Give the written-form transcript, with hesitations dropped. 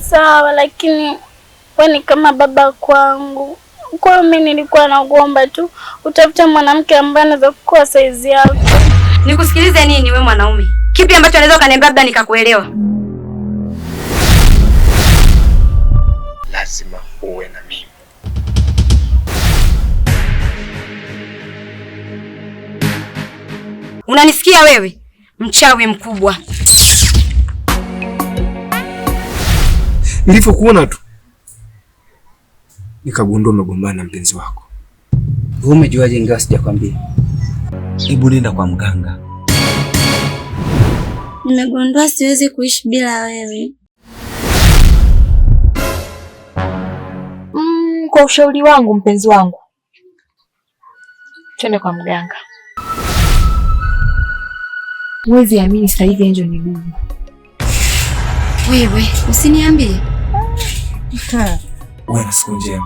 Sawa, lakini wewe ni kama baba kwangu. Kwa hiyo mimi nilikuwa nakuomba tu utafute mwanamke ambaye anaweza kuwa saizi yako. Nikusikilize nini we mwanaume? Kipi ambacho unaweza ukaniambia labda nikakuelewa? Lazima uwe na mimi. Unanisikia wewe? Mchawi mkubwa. Nilivyokuona tu nikagundua umegombana na mpenzi wako. Wewe umejuaje ingawa sijakwambia? Hebu nenda kwa mganga. Nimegundua siwezi kuishi bila wewe. Kwa ushauri wangu mpenzi wangu, twende kwa mganga. Huwezi amini, sasa hivi Angel ni bubu. Wewe usiniambie. Uwe na siku njema.